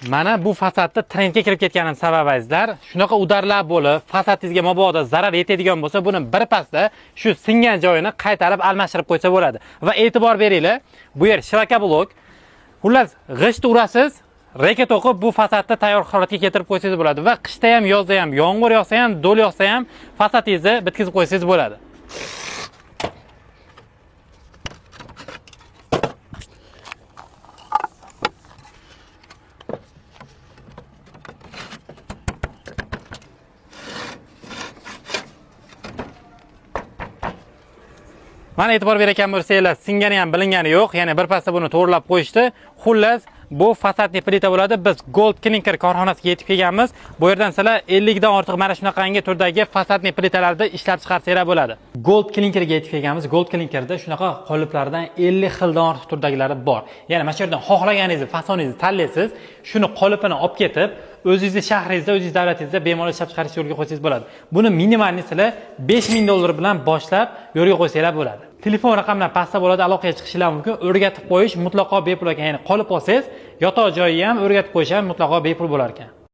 Mana bu fasadda trendga kirib ketganining sababi azizlar, shunaqa udarlar bo'lib, fasadingizga mabodo zarar yetadigan bo'lsa, buni bir pasda shu singan joyini qaytarib almashtirib qo'ysa bo'ladi. Va e'tibor beringlar, bu yer shiroka blok. Xullas, g'isht urasiz, reka to'qib bu fasadni tayyor holatga keltirib qo'ysangiz bo'ladi va qishda ham, yozda ham, yomg'ir yog'sa ham, do'l yog'sa ham fasadingizni bitkizib qo'ysangiz bo'ladi. Mana e'tibor berayotgan bo'lsanglar, singani ham bilingani yo'q, ya'ni bir pasda buni to'g'rilab qo'yishdi. Xullas, bu fasadli plita bo'ladi. Biz Gold Clinker korxonasiga yetib kelganmiz. Bu yerdan sizlar 50 dan ortiq mana shunaqangi turdagi fasadli plitalarni ishlab chiqarsanglar bo'ladi. Gold Clinkerga yetib kelganmiz. Gold Clinkerda shunaqa qoliplardan 50 xildan ortiq turdagilari bor. Ya'ni mana shu yerdan xohlaganingizni, fasoningizni tanlaysiz, shuni qolipini olib ketib, o'zingizni shahringizda, o'zingiz davlatingizda bemalol ishlab chiqarish yo'lga qo'ysangiz bo'ladi. Buni minimalni sizlar 5000 dollar bilan boshlab yo'lga qo'ysanglar bo'ladi. Telefon raqamlari pastda bo'ladi, aloqaga chiqishingiz mumkin. O'rgatib qo'yish mutlaqo bepul ekan. Ya'ni qolip olsangiz, yotoq joyi ham o'rgatib qo'yish ham mutlaqo bepul bo'lar ekan.